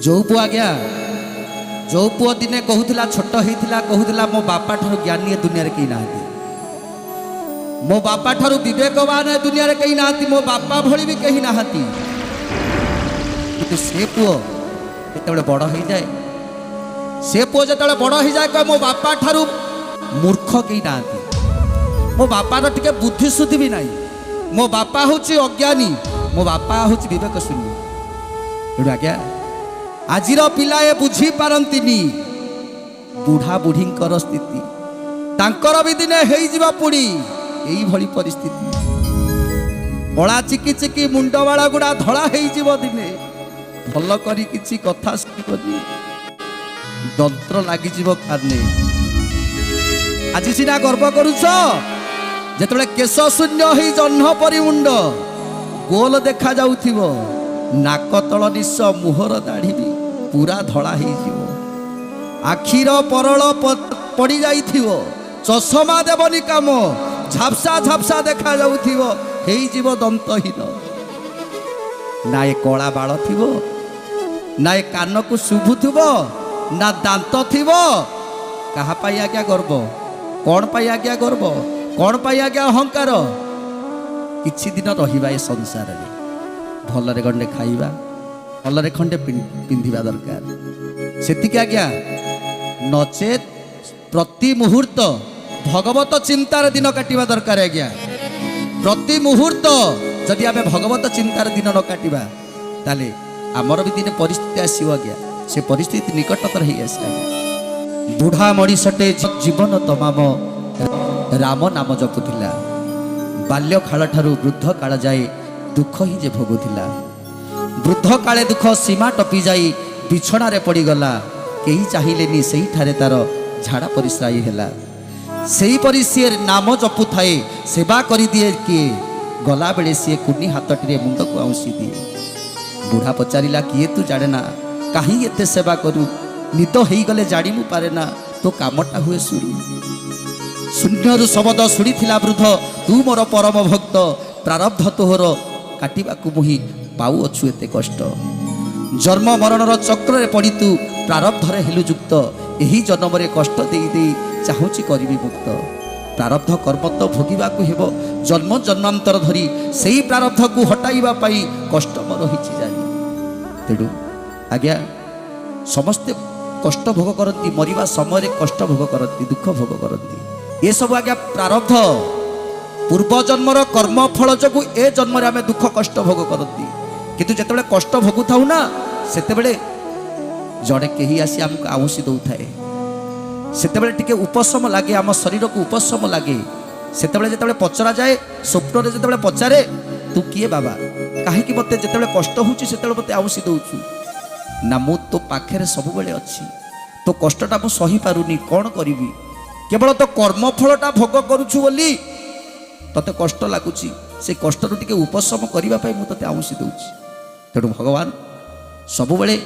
ଯୋଉ ପୁଅ ଆଜ୍ଞା, ଯୋଉ ପୁଅ ଦିନେ କହୁଥିଲା, ଛୋଟ ହେଇଥିଲା କହୁଥିଲା, ମୋ ବାପା ଠାରୁ ଜ୍ଞାନୀ ଏ ଦୁନିଆରେ କେହି ନାହାନ୍ତି, ମୋ ବାପା ଠାରୁ ବିବେକବାନ ଏ ଦୁନିଆରେ କେହି ନାହାନ୍ତି, ମୋ ବାପା ଭଳି ବି କେହି ନାହାନ୍ତି। କିନ୍ତୁ ସେ ପୁଅ ଯେତେବେଳେ ବଡ଼ ହେଇଯାଏ, ସେ ପୁଅ ଯେତେବେଳେ ବଡ଼ ହେଇଯାଏ, କହେ ମୋ ବାପା ଠାରୁ ମୂର୍ଖ କେହି ନାହାନ୍ତି, ମୋ ବାପାର ଟିକେ ବୁଦ୍ଧି ସୁଦ୍ଧି ବି ନାହିଁ, ମୋ ବାପା ହେଉଛି ଅଜ୍ଞାନୀ, ମୋ ବାପା ହେଉଛି ବିବେକ ଶୂନ୍ୟ। ତେଣୁ ଆଜ୍ଞା, ଆଜିର ପିଲାଏ ବୁଝିପାରନ୍ତିନି ବୁଢ଼ା ବୁଢ଼ୀଙ୍କର ସ୍ଥିତି। ତାଙ୍କର ବି ଦିନେ ହେଇଯିବ ପୁଣି ଏଇଭଳି ପରିସ୍ଥିତି। କଳା ଚିକି ଚିକି ମୁଣ୍ଡବାଳ ଗୁଡ଼ା ଧଳା ହେଇଯିବ ଦିନେ। ଭଲ କରି କିଛି କଥା ଶୁଣିବନି, ଯନ୍ତ୍ର ଲାଗିଯିବ କାନେ। ଆଜି ସିନା ଗର୍ବ କରୁଛ, ଯେତେବେଳେ କେଶ ଶୂନ୍ୟ ହେଇ ଜହ୍ନ ପରି ମୁଣ୍ଡ ଗୋଲ ଦେଖା ଯାଉଥିବ, ନାକ ତଳ ନିଶ ମୁହଁର ଦାଢ଼ି ବି ପୁରା ଧଳା ହେଇଯିବ, ଆଖିର ପରଳ ପଡ଼ି ଯାଇଥିବ, ଚଷମା ଦେବନି କାମ, ଝାପ୍ସା ଝାପ୍ସା ଦେଖା ଯାଉଥିବ, ହେଇଯିବ ଦନ୍ତହୀନ। ନା ଏ କଳା ବାଳ ଥିବ, ନା ଏ କାନକୁ ଶୁଭୁଥିବ, ନା ଦାନ୍ତ ଥିବ। କାହା ପାଇଁ ଆଜ୍ଞା ଗର୍ବ? କ'ଣ ପାଇଁ ଆଜ୍ଞା ଗର୍ବ? କ'ଣ ପାଇଁ ଆଜ୍ଞା ଅହଙ୍କାର? କିଛି ଦିନ ରହିବା ଏ ସଂସାରରେ, ଭଲରେ ଗଣ୍ଡେ ଖାଇବା, ଭଲରେ ଖଣ୍ଡେ ପିନ୍ଧିବା ଦରକାର, ସେତିକି ଆଜ୍ଞା। ନଚେତ୍ ପ୍ରତି ମୁହୂର୍ତ୍ତ ଭଗବତ ଚିନ୍ତାରେ ଦିନ କାଟିବା ଦରକାର ଆଜ୍ଞା। ପ୍ରତି ମୁହୂର୍ତ୍ତ ଯଦି ଆମେ ଭଗବତ ଚିନ୍ତାରେ ଦିନ ନ କାଟିବା, ତାହେଲେ ଆମର ବି ଦିନେ ପରିସ୍ଥିତି ଆସିବ ଆଜ୍ଞା। ସେ ପରିସ୍ଥିତି ନିକଟତର ହେଇ ଆସିଲା। ବୁଢ଼ା ମଣିଷଟେ ଜୀବନ ତମାମ ରାମ ନାମ ଜପୁଥିଲା। ବାଲ୍ୟକାଳ ଠାରୁ ବୃଦ୍ଧ କାଳ ଯାଏ ଦୁଃଖ ହିଁ ଯେ ଭୋଗୁଥିଲା। ବୃଦ୍ଧ କାଳେ ଦୁଃଖ ସୀମା ଟପି ଯାଇ ବିଛଣାରେ ପଡ଼ିଗଲା। କେହି ଚାହିଁଲେନି, ସେଇଠାରେ ତାର ଝାଡ଼ା ପରିସ୍ରା ହେଲା। ସେହିପରି ସିଏ ନାମ ଜପୁଥାଏ, ସେବା କରିଦିଏ କିଏ? ଗଲାବେଳେ ସିଏ କୁନି ହାତଟିରେ ମୁଣ୍ଡକୁ ଆଉଁସି ଦିଏ। ବୁଢ଼ା ପଚାରିଲା, କିଏ ତୁ ଜାଣେ ନା, କାହିଁ ଏତେ ସେବା କରୁ? ନିଦ ହେଇଗଲେ ଜାଣି ମୁଁ ପାରେ ନା, ତୋ କାମଟା ହୁଏ ସୁରୁ। ଶୂନ୍ୟରୁ ଶବଦ ଶୁଣିଥିଲା ବୃଦ୍ଧ, ତୁ ମୋର ପରମ ଭକ୍ତ, ପ୍ରାରବ୍ଧ ତୋହର କାଟିବାକୁ ମୁହିଁ ପାଉଅଛୁ ଏତେ କଷ୍ଟ। ଜନ୍ମ ମରଣର ଚକ୍ରରେ ପଡ଼ି ତୁ ପ୍ରାରବ୍ଧରେ ହେଲୁ ଯୁକ୍ତ। ଏହି ଜନ୍ମରେ କଷ୍ଟ ଦେଇ ଦେଇ ଚାହୁଁଛି କରିବି ମୁକ୍ତ। ପ୍ରାରବ୍ଧ କର୍ମ ତ ଭୋଗିବାକୁ ହେବ ଜନ୍ମ ଜନ୍ମାନ୍ତର ଧରି। ସେଇ ପ୍ରାରବ୍ଧକୁ ହଟାଇବା ପାଇଁ କଷ୍ଟ ମୋର ରହିଛି ଜାରି। ତେଣୁ ଆଜ୍ଞା, ସମସ୍ତେ କଷ୍ଟ ଭୋଗ କରନ୍ତି, ମରିବା ସମୟରେ କଷ୍ଟ ଭୋଗ କରନ୍ତି, ଦୁଃଖ ଭୋଗ କରନ୍ତି। ଏସବୁ ଆଜ୍ଞା ପ୍ରାରବ୍ଧ। ପୂର୍ବ ଜନ୍ମର କର୍ମଫଳ ଯୋଗୁଁ ଏ ଜନ୍ମରେ ଆମେ ଦୁଃଖ କଷ୍ଟ ଭୋଗ କରନ୍ତି। କିନ୍ତୁ ଯେତେବେଳେ କଷ୍ଟ ଭୋଗୁଥାଉ ନା, ସେତେବେଳେ ଜଣେ କେହି ଆସି ଆମକୁ ଆଉଁସି ଦଉଥାଏ। ସେତେବେଳେ ଟିକେ ଉପଶମ ଲାଗେ, ଆମ ଶରୀରକୁ ଉପଶମ ଲାଗେ। ସେତେବେଳେ ଯେତେବେଳେ ପଚରାଯାଏ, ସ୍ୱପ୍ନରେ ଯେତେବେଳେ ପଚାରେ, ତୁ କିଏ ବାବା, କାହିଁକି ମୋତେ ଯେତେବେଳେ କଷ୍ଟ ହେଉଛି ସେତେବେଳେ ମୋତେ ଆଉଁସି ଦଉଛୁ? ନା, ମୁଁ ତୋ ପାଖରେ ସବୁବେଳେ ଅଛି, ତୋ କଷ୍ଟଟା ମୁଁ ସହିପାରୁନି, କ'ଣ କରିବି? କେବଳ ତୋ କର୍ମଫଳଟା ଭୋଗ କରୁଛୁ ବୋଲି ତତେ କଷ୍ଟ ଲାଗୁଛି। ସେ କଷ୍ଟରୁ ଟିକେ ଉପଶମ କରିବା ପାଇଁ ମୁଁ ତତେ ଆଉଁସି ଦଉଛି। ତେଣୁ ଭଗବାନ ସବୁବେଳେ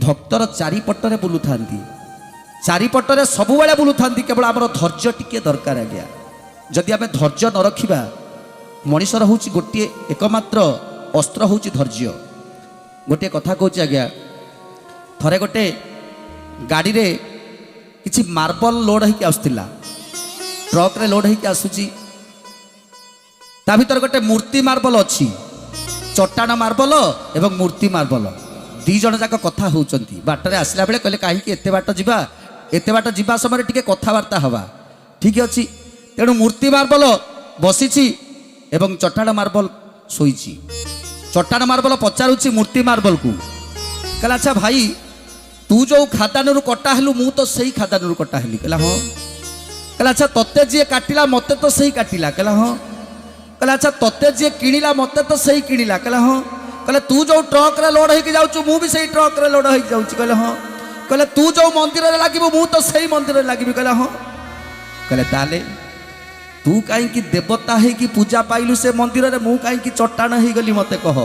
ଭକ୍ତର ଚାରିପଟରେ ବୁଲୁଥାନ୍ତି, ଚାରିପଟରେ ସବୁବେଳେ ବୁଲୁଥାନ୍ତି। କେବଳ ଆମର ଧୈର୍ଯ୍ୟ ଟିକେ ଦରକାର ଆଜ୍ଞା। ଯଦି ଆମେ ଧୈର୍ଯ୍ୟ ନ ରଖିବା, ମଣିଷର ହେଉଛି ଗୋଟିଏ ଏକମାତ୍ର ଅସ୍ତ୍ର ହେଉଛି ଧୈର୍ଯ୍ୟ। ଗୋଟିଏ କଥା କହୁଛି ଆଜ୍ଞା। ଥରେ ଗୋଟେ ଗାଡ଼ିରେ କିଛି ମାର୍ବଲ ଲୋଡ଼ ହେଇକି ଆସୁଥିଲା। ଟ୍ରକରେ ଲୋଡ଼ ହେଇକି ଆସୁଛି, ତା ଭିତରେ ଗୋଟେ ମୂର୍ତ୍ତି ମାର୍ବଲ ଅଛି। ଚଟାଣ ମାର୍ବଲ ଏବଂ ମୂର୍ତ୍ତି ମାର୍ବଲ ଦି ଜଣ ଯାକ କଥା ହେଉଛନ୍ତି ବାଟରେ ଆସିଲା ବେଳେ। କହିଲେ, କାହିଁକି ଏତେ ବାଟ ଯିବା? ଏତେ ବାଟ ଯିବା ସମୟରେ ଟିକେ କଥାବାର୍ତ୍ତା ହେବା। ଠିକ ଅଛି। ତେଣୁ ମୂର୍ତ୍ତି ମାର୍ବଲ ବସିଛି ଏବଂ ଚଟାଣ ମାର୍ବଲ ଶୋଇଛି। ଚଟାଣ ମାର୍ବଲ ପଚାରୁଛି ମୂର୍ତ୍ତି ମାର୍ବଲକୁ, କହିଲା, ଆଚ୍ଛା ଭାଇ, ତୁ ଯୋଉ ଖାଦାନରୁ କଟା ହେଲୁ, ମୁଁ ତ ସେଇ ଖାଦାନରୁ କଟା ହେଲି। କହିଲା, ହଁ। କହିଲା, ଆଚ୍ଛା, ତତେ ଯିଏ କାଟିଲା, ମତେ ତ ସେଇ କାଟିଲା। କହିଲା, ହଁ। କହିଲା, ଆଚ୍ଛା, ତତେ ଯିଏ କିଣିଲା, ମତେ ତ ସେଇ କିଣିଲା। କହିଲା, ହଁ। କହିଲେ, ତୁ ଯୋଉ ଟ୍ରକରେ ଲୋଡ଼ ହେଇକି ଯାଉଛୁ, ମୁଁ ବି ସେଇ ଟ୍ରକରେ ଲୋଡ଼ ହେଇକି ଯାଉଛି। କହିଲେ, ହଁ। କହିଲେ, ତୁ ଯୋଉ ମନ୍ଦିରରେ ଲାଗିବୁ, ମୁଁ ତ ସେଇ ମନ୍ଦିରରେ ଲାଗିବି। କହିଲେ, ହଁ। କହିଲେ, ତାହେଲେ ତୁ କାହିଁକି ଦେବତା ହେଇକି ପୂଜା ପାଇଲୁ ସେ ମନ୍ଦିରରେ, ମୁଁ କାହିଁକି ଚଟାଣ ହେଇଗଲି, ମତେ କହ।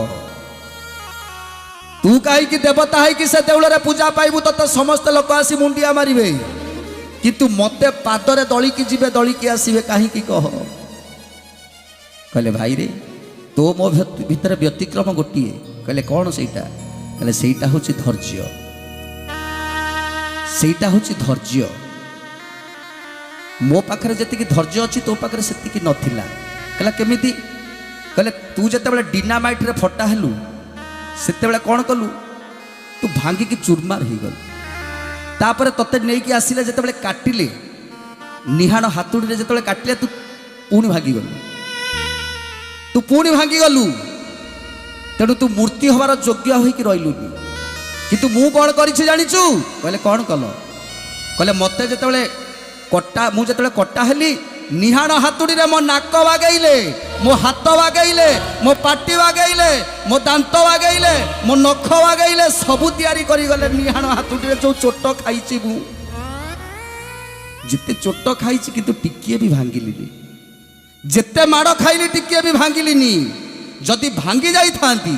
ତୁ କାହିଁକି ଦେବତା ହେଇକି ସେ ଦେଉଳରେ ପୂଜା ପାଇବୁ? ତତେ ସମସ୍ତେ ଲୋକ ଆସି ମୁଣ୍ଡିଆ ମାରିବେ, କିନ୍ତୁ ମତେ ପାଦରେ ଦଳିକି ଯିବେ, ଦଳିକି ଆସିବେ, କାହିଁକି କହ? କହିଲେ, ଭାଇରେ, ତୋ ମୋ ଭିତରେ ବ୍ୟତିକ୍ରମ ଗୋଟିଏ। କହିଲେ, କ'ଣ ସେଇଟା? କହିଲେ, ସେଇଟା ହେଉଛି ଧୈର୍ଯ୍ୟ, ସେଇଟା ହେଉଛି ଧୈର୍ଯ୍ୟ। ମୋ ପାଖରେ ଯେତିକି ଧୈର୍ଯ୍ୟ ଅଛି, ତୋ ପାଖରେ ସେତିକି ନଥିଲା। କହିଲା, କେମିତି? କହିଲେ, ତୁ ଯେତେବେଳେ ଡିନାମାଇଟ୍ରେ ଫଟା ହେଲୁ, ସେତେବେଳେ କ'ଣ କଲୁ? ତୁ ଭାଙ୍ଗିକି ଚୁରମାର ହେଇଗଲୁ। ତାପରେ ତତେ ନେଇକି ଆସିଲେ, ଯେତେବେଳେ କାଟିଲେ, ନିହାଣ ହାତୁଡ଼ିରେ ଯେତେବେଳେ କାଟିଲେ, ତୁ ପୁଣି ଭାଙ୍ଗିଗଲୁ, ତୁ ପୁଣି ଭାଙ୍ଗିଗଲୁ। ତେଣୁ ତୁ ମୂର୍ତ୍ତି ହେବାର ଯୋଗ୍ୟ ହୋଇକି ରହିଲୁନି। କିନ୍ତୁ ମୁଁ କ'ଣ କରିଛି ଜାଣିଛୁ? କହିଲେ, କ'ଣ କଲ? କହିଲେ, ମୋତେ ଯେତେବେଳେ କଟା ମୁଁ ଯେତେବେଳେ କଟା ହେଲି, ନିହାଣ ହାତୁଡ଼ିରେ ମୋ ନାକ ବାଗେଇଲେ, ମୋ ହାତ ବାଗେଇଲେ, ମୋ ପାଟି ବାଗେଇଲେ, ମୋ ଦାନ୍ତ ବାଗେଇଲେ, ମୋ ନଖ ବାଗେଇଲେ, ସବୁ ତିଆରି କରିଗଲେ। ନିହାଣ ହାତୁଡ଼ିରେ ଯୋଉ ଚୋଟ ଖାଇଛି ମୁଁ, ଯେତେ ଚୋଟ ଖାଇଛି, କିନ୍ତୁ ଟିକିଏ ବି ଭାଙ୍ଗିଲିନି। ଯେତେ ମାଡ଼ ଖାଇଲି, ଟିକିଏ ବି ଭାଙ୍ଗିଲିନି। ଯଦି ଭାଙ୍ଗି ଯାଇଥାନ୍ତି,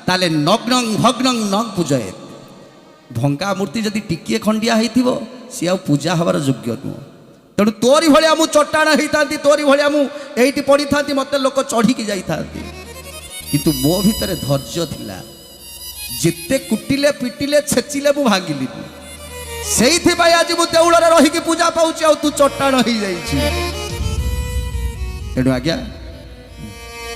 ତାହେଲେ ନଗ୍ନଂ ଭଗ୍ନଂ ନ ପୂଜୟେତ। ଭଙ୍ଗା ମୂର୍ତ୍ତି ଯଦି ଟିକିଏ ଖଣ୍ଡିଆ ହେଇଥିବ, ସିଏ ଆଉ ପୂଜା ହେବାର ଯୋଗ୍ୟ ନୁହଁ। ତେଣୁ ତୋରି ଭଳିଆ ମୁଁ ଚଟାଣ ହେଇଥାନ୍ତି, ତୋରି ଭଳିଆ ମୁଁ ଏଇଠି ପଡ଼ିଥାନ୍ତି, ମୋତେ ଲୋକ ଚଢ଼ିକି ଯାଇଥାନ୍ତି। କିନ୍ତୁ ମୋ ଭିତରେ ଧୈର୍ଯ୍ୟ ଥିଲା। ଯେତେ କୁଟିଲେ, ପିଟିଲେ, ଛେଚିଲେ, ମୁଁ ଭାଙ୍ଗିଲିନି। ସେଇଥିପାଇଁ ଆଜି ମୁଁ ଦେଉଳରେ ରହିକି ପୂଜା ପାଉଛି, ଆଉ ତୁ ଚଟାଣ ହେଇଯାଇଛି। ତେଣୁ ଆଜ୍ଞା,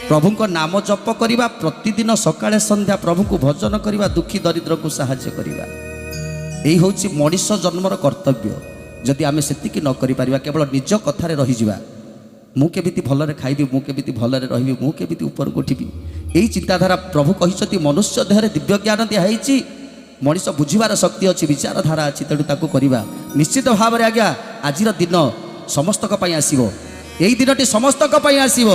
ପ୍ରଭୁଙ୍କ ନାମ ଜପ କରିବା, ପ୍ରତିଦିନ ସକାଳେ ସନ୍ଧ୍ୟା ପ୍ରଭୁଙ୍କୁ ଭଜନ କରିବା, ଦୁଃଖୀ ଦରିଦ୍ରକୁ ସାହାଯ୍ୟ କରିବା, ଏଇ ହେଉଛି ମଣିଷ ଜନ୍ମର କର୍ତ୍ତବ୍ୟ। ଯଦି ଆମେ ସେତିକି ନ କରିପାରିବା, କେବଳ ନିଜ କଥାରେ ରହିଯିବା, ମୁଁ କେମିତି ଭଲରେ ଖାଇବି, ମୁଁ କେମିତି ଭଲରେ ରହିବି, ମୁଁ କେମିତି ଉପରକୁ ଉଠିବି, ଏଇ ଚିନ୍ତାଧାରା। ପ୍ରଭୁ କହିଛନ୍ତି, ମନୁଷ୍ୟ ଦେହରେ ଦିବ୍ୟ ଜ୍ଞାନ ଦିଆହେଇଛି, ମଣିଷ ବୁଝିବାର ଶକ୍ତି ଅଛି, ବିଚାରଧାରା ଅଛି, ତେଣୁ ତାକୁ କରିବା। ନିଶ୍ଚିତ ଭାବରେ ଆଜ୍ଞା, ଆଜିର ଦିନ ସମସ୍ତଙ୍କ ପାଇଁ ଆସିବ। ଏଇ ଦିନଟି ସମସ୍ତଙ୍କ ପାଇଁ ଆସିବ।